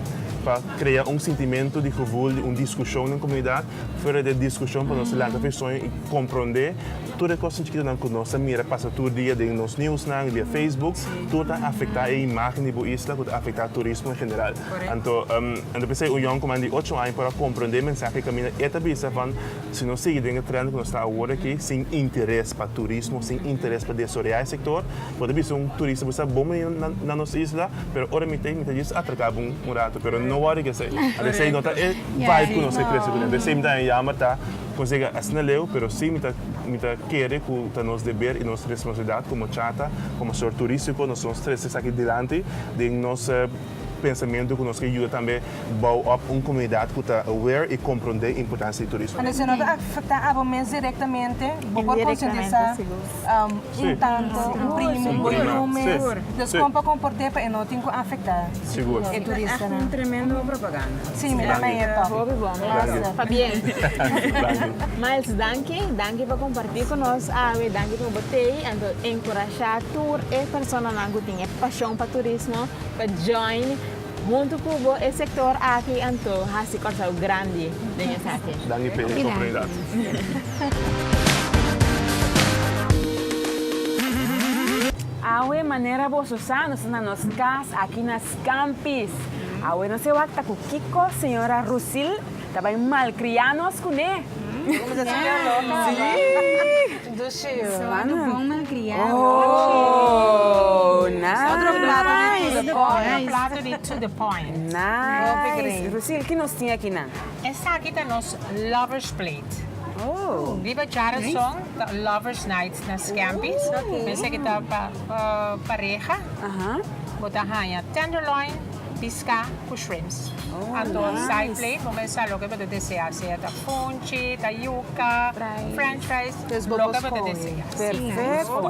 pa crea un sintimento di gevoel, di un discusion den comunidad, fuera di e discusion pa nos lanta for e soño y comprende tur e cosnan chikitonan cu nos ta mira pasa tur dia den nos nieuwsnan, via Facebook, tur ta afecta e imagen di bo isla cu ta afecta turismo en general. Anto, anto p'esey un yoncuman di ocho aña por a comprende e mensahe caminda e ta bisa van, Si nos sigui den e trend ku nos ta awor aki, sin interes pa turismo, sin interes pa desaroyá e sektor, bo ta bisa un turista bo sa bon bini na nos isla, pero ora mi ta ei mi ta djis atraká bo un ratu, pero no. no worry ku esei. Anto esei no ta e vibe ku nos ke krese kuné. Esei mi ta haña jammer ta konsega asina leu, pero sí mi ta mi ta kere ku ta nos deber i nos responsabilidat komo chata, komo sor turístiko, nos nos trese esaki dilanti den nos pensamentu ku nos ke yuda tambe bou op un komunidat ku ta aware i komprondé importansia di turismo. Anto si no ta afektá abo mes direktamente, bo por konsientisá un tanto, un primo, un boyu mes. Dus kon pa komport'é pa e no tin ku afektá e turistanan. Un tremendo propaganda. Sí, mi ta mei e top. Hopi bon. Pabien. Miles, danki. Danki pa kompartí ku nos awe. Danki pa bo tei. Anto enkurashá tur e personanan ku tin e pashon pa turismo pa join Huntu ku bo e sektor aki anto hasi Kòrsou grandi den esaki. Danki p'e oportunidat. Awe manera boso sa nos ta na nos kas aki na Scampis. Awe nos e wak ta ku kiko señora Rusil ta bai malkriá nos kuné. Dushi. Soando bon malcriado. Oh, nice. Otro plato di to the point. Otro plato di to the point. Nice. Rusil, ki nos tin aki nan? Esaki ta nos lovers plate. Oh. Riba djarason ta lovers night na Scampis. Esaki ta pa pareha. Bo ta haña tenderloin. Piská ku shrimps. Anto side plate bo mester sa loke bo ta desea, sea ta funchi, ta yuka, french fries, loke bo ta desea. Perfecto,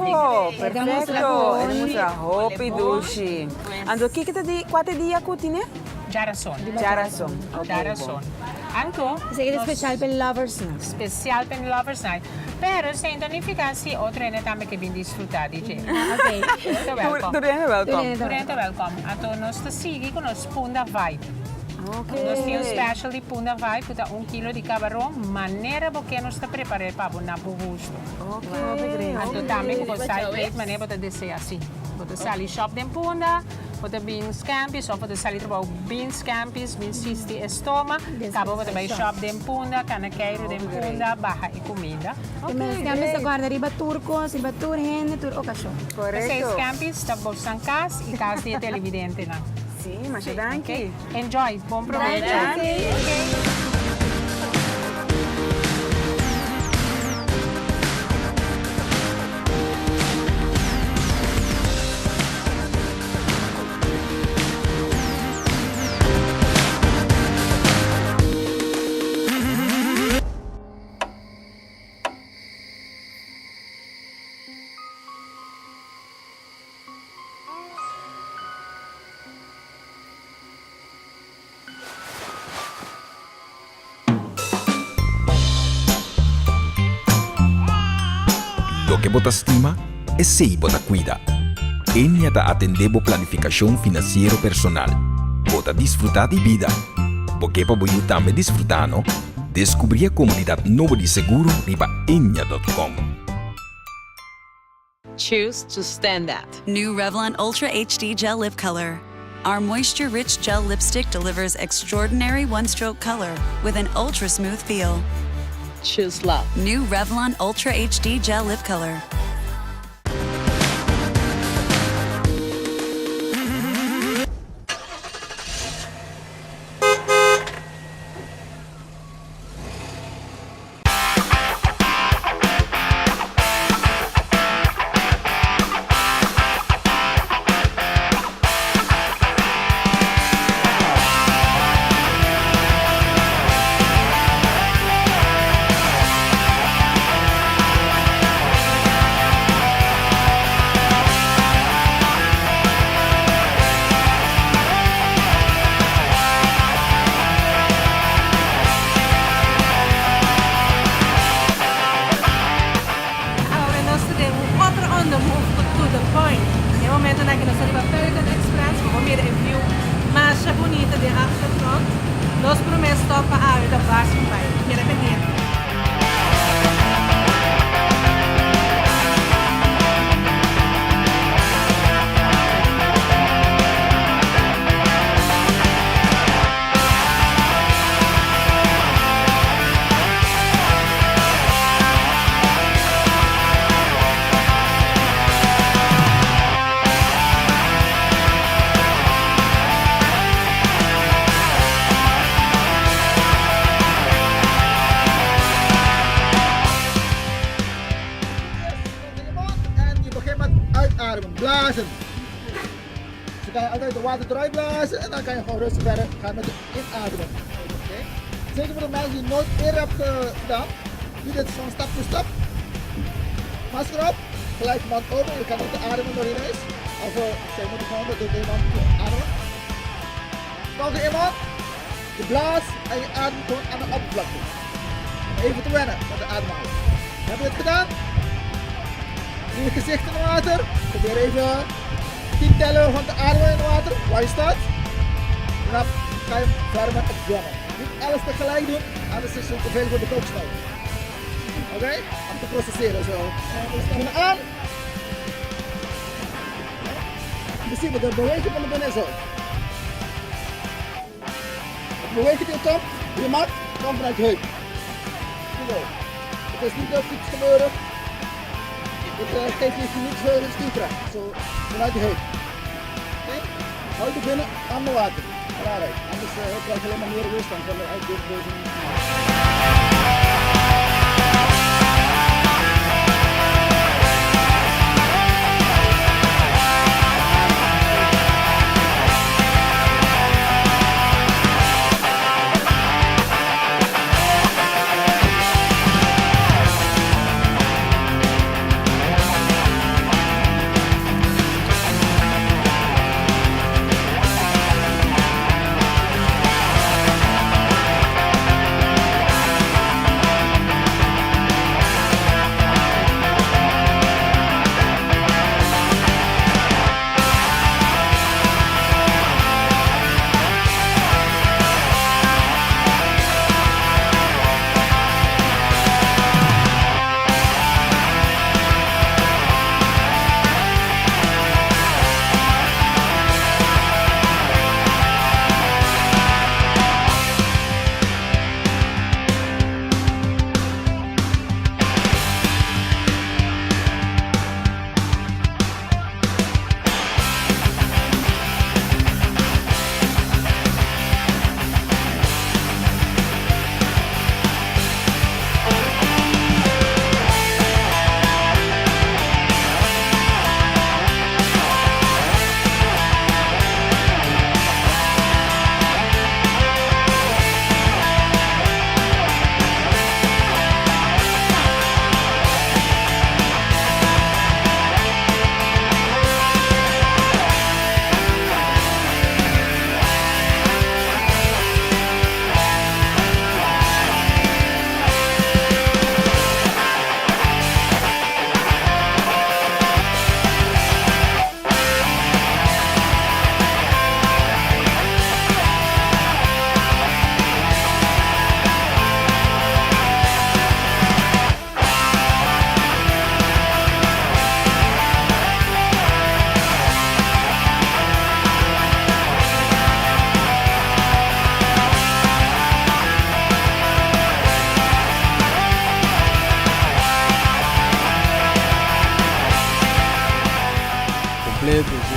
perfecto. E ta mustra hopi dushi. Anto kiko ta di kuater dia ku tine? Djarason. Djarason, ok. Djarason. Anto. Esaki ta special pa e lovers night. Special pa e lovers night. Pero esei no nifica si otro hende tambe ke bin disfruta di dje. Tur ta welkom. Tur hende welkom. Tur hende ta welkom. Anto nos ta sigui ku nos Punda Vibe. Nos tin un special di Punda Vibe ku ta un kilo di kabaron manera bo ke nos ta prepar'é pa bo na bo gusto. Anto tambe ku bo side plate manera bo ta desea si. Bo ta sali shop den Punda. Bo ta bin Scampis of bo ta sali trabou bin Scampis, bin sisti e stoma, kaba bo ta bai shop den Punda, kana keiru den Punda, baha e kuminda. Scampis ta guarda riba tur kos, riba tur hende, tur okashon. P'esei Scampis ta bosan kas i kas di e televidentenan. Sí, masha danki. Enjoy, bon probecho. Danki. Loke bo ta stima, esei bo ta kuida. Ennia ta atendé bo planifikashon finansiero personal. Bo ta disfrutá di bida. Bo ke pa bo yu tambe disfrutá, no? Deskubrí e komodidat nobo di seguro riba ennia dot com. Choose to stand out. New Revlon Ultra HD Gel Lip Color. Our moisture-rich gel lipstick delivers extraordinary one-stroke color with an ultra-smooth feel. Choose love. New Revlon Ultra HD Gel Lip Color. inademen, blazen. Dus dan kan je altijd de water eruit blazen en dan kan je gewoon rustig verder gaan met de inademen. Oké? Zeker voor de mensen die nooit eerder hebben gedaan, doe dit gewoon stap voor stap. Masker op, gelijk mond open, je kan ook de ademen door je neus. Of zij moeten gewoon door de mond ademen. Nog een iemand, je blaast en je ademt gewoon aan de oppervlakte. Om even te wennen met de ademhaling. Heb je het gedaan? Doe je gezicht in het water. Probeer even 10 tellen van de ademen in het water, waar je staat. En dan ga je verder met opzwemmen. Niet alles tegelijk doen, anders is het te veel voor de koksnoot. Oké? Om te processeren zo. En aan. In principe, de beweging van de binnen is zo. Het beweging die je komt, die je maakt, komt vanuit je heup. Zo. Het is niet dat iets gebeuren. Het geeft je niet veel stuurkracht. Zo, vanuit je heup. Oké? Houd de binnen aan de water. Belangrijk. Anders krijg je alleen maar meer weerstand van de uitdrukking. Completo, si.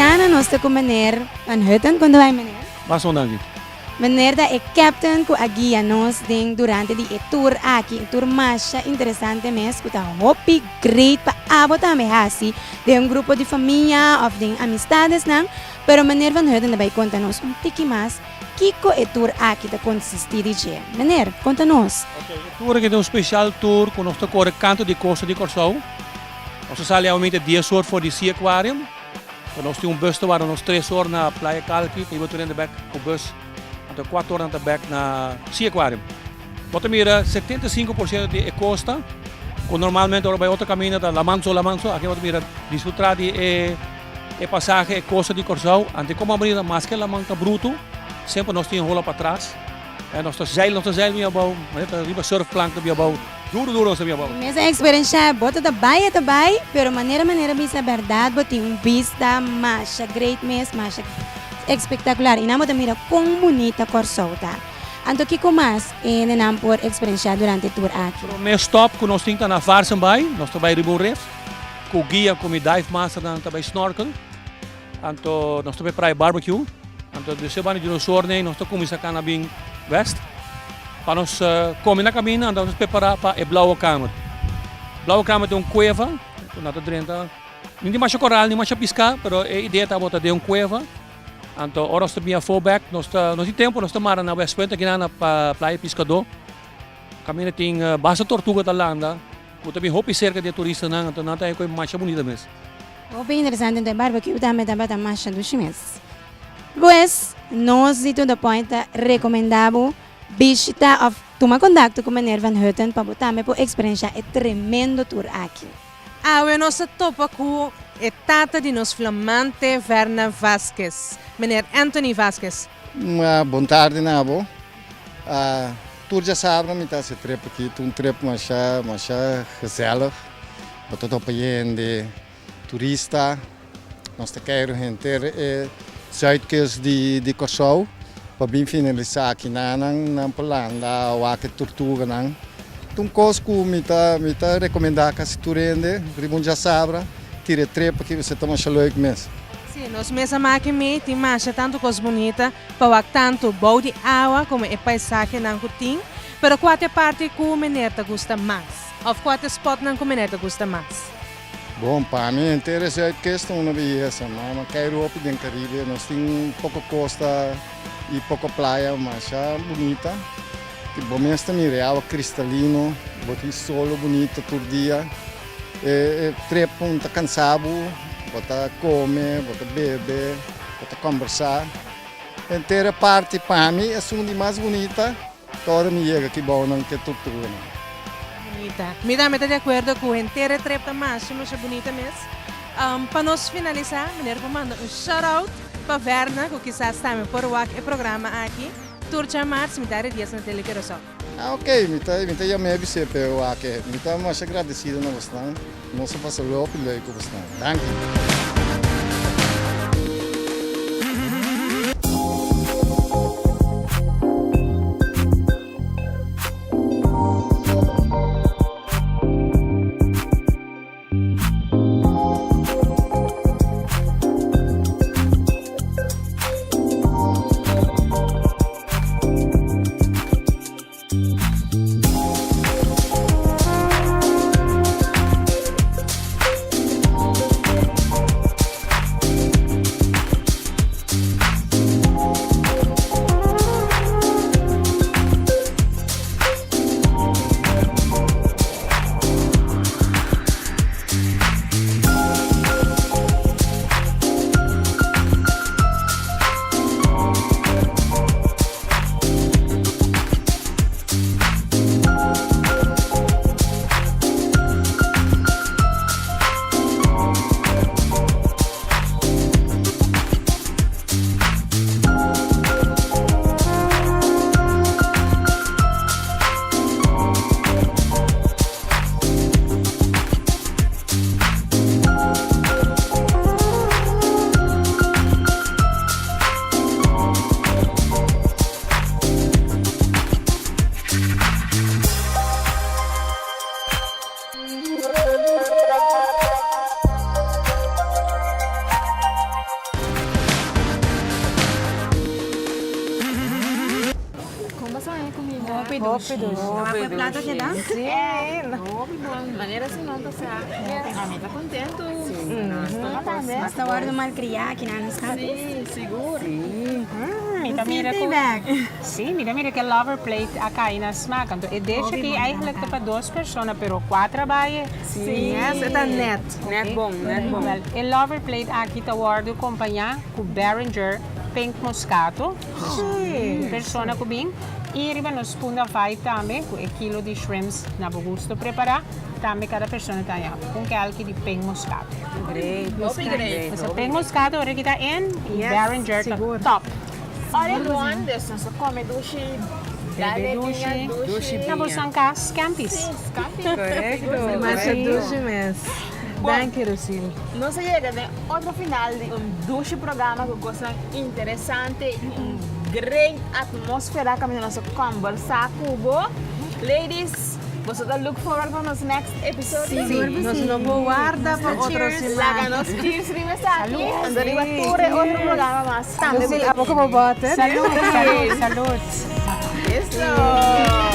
Aki nan nos ta ku meneer Van Hutten. Kon ta bai meneer? Mas un danki. Meneer ta e captain ku a guia nos den durante di e tour aki. Un tour masha interesante mes ku ta hopi great pa abo tambe hasi den un grupo di famia of den amistadesnan. Pero meneer Van Hutten ta bai konta nos un tiki mas kiko e tour aki ta konsisti di dje. Meneer, konta nos. Ok, e tour aki ta un special tour ku nos ta kore kantu di kosta di Kòrsou. Nos ta sali awamente dies or for di Sea Aquarium. Ta nos tin un bus ta warda nos tres or na Playa Kalki, ta hiba tur hende bek ku bus. Anto kuater or nan ta bek na Sea Aquarium. Bo ta mira 75% di e kosta, ku normalmente ora bai otro kaminda ta laman so, laman so. Aki bo ta mira disfruta di e e pasahe, e kosta di Kòrsou. Anto komo a mira maske laman ta brutu, semper nos tin e hola patras. Nos ta zeil, nos ta zeil bin abou, manera ta riba surfplank ta bin abou. Duro duro nos ta bin abou. Mi mes a experiencia bo ta ta bai e ta bai pero manera manera bisa berdad bo tin un bista masha great mes masha espectacular y nan bo ta mira con bunita Corsou ta. Anto kico mas e hendenan por experiencia durante e tour aki? Prome stop cu nos tin ta na Vaarsenbaai, nos ta bai riba un rif cu guia cu mi dive masternan ta bai snorkel. Anto nos ta bai praia barbecue. Anto di se banda di nos or nei nos ta cuminsa cana bin west pa nos come na camina anto nos prepara pa e blauwe kamer. Blauwe kamer ta un cueva cu nan ta drenta ni tin masha coral ni masha pisca pero e idea tabata den un cueva. Anto ora nos ta bin afo bek nos ta nos tin tempo nos ta mara na West Punt aki nan pa playa piscador. Caminda tin basta tortuga ta landa cu ta bin hopi cerca di e turistanan anto nan ta haña cu e masha bunita mes. Hopi interesante enton e barbecue tambe tabata masha dushi mes. Pues nos di To The Point ta recomenda bo bishita of tuma contacto cu meneer Van Hutten pa bo tambe por experiencia e tremendo tour aki. Awe nos a topa cu e tata di nos flamante Verna Vasquez, meneer Anthony Vasquez. Bon tardi na bo. Tur djasabra mi ta haci trip aki. Ta un trip masha masha gezellig. Bo ta topa hende, turista. Nos ta keiru henter e zuidkust di di Kòrsou pa bin finalisá aki nan nan por landa wak e turtuganan. Ta un kos ku mi ta mi ta rekomendá kasi tur hende riba un djasabra tira e trip aki pasobra ta masha leuk mes. Sí, nos mes a maki mi tin masha tantu kos bunita pa wak tantu bou di awa komo e paisahenan ku tin. Pero kua ta e parti ku meneer ta gusta mas? Of kua ta e spotnan ku meneer ta gusta mas? Bon, pa mi henter e Zuidkust ta una beyesa. Ma kai hopi den Caribe. Nos tin poko kosta i poko playa masha bunita. Bo mes ta mira e awa kristalino, bo tin solo bunita tur dia. E trip un ta kansa bo, bo ta kome, bo ta bebe, bo ta kombersá. Henter e parti pa mi esun di mas bunita. Ta ora mi yega ki bou nan ke tortuganan. Bunita. Mi tambe ta di akuerdo ku henter e trip ta masha masha bunita mes. Pa nos finalisá, meneer por manda un shout out pa Verna ku kisas tambe por wak e programa aki tur djamars mitad di dies na Tele Curaçao. Ah ok, mi ta mi ta yam'é bis'é p'e wak e. Mi ta masha gradesido na bosnan. Nos a pasa lopi leuk ku bosnan. Danki. Hopi dushi. Hopi plato keda? Si. Hopi bon. Manera si nan ta sa. Ami ta contento. Nos ta wordo malcria aki na nos cas. Si, sigur. Mi ta mira cu Si, mi ta mira cu e lover plate a cay na smaak. Anto e dish aki eigenlijk ta pa dos persona, pero cuatro a bay. Si. Yes, e ta net. Net bon, net bon. Wel, e lover plate aki ta wordo compaña cu Beringer Pink Moscato. Si. Persona cu bin. Y riba nos punda vibe tambe cu e kilo di shrimps na bo gusto prepara. Tambe cada persona ta haña un kelki di Pink Moscato. Great. Hopi great. Pasobra Pink Moscato ora ki ta in y Yes, Beringer ta sigur. top. All in one, dus nos a come dushi, dale Bebe piña dushi. dushi. Na boso cas, scampi's. Sí, scampi's. Correcto. Masha dushi mes. Danki Lucille. Nos a yega den otro final di un dushi programa cu cosnan interesante y un great atmosfera caminda nos a combersa cu bo. Ladies, boso ta look forward pa nos next episodio? Sí, nos no por warda pa otro siman. Laga nos cheers riba esaki, anto riba tur e otro programa mas tambe. Lucille, abo como bote. Salud, salud, salud. Listo.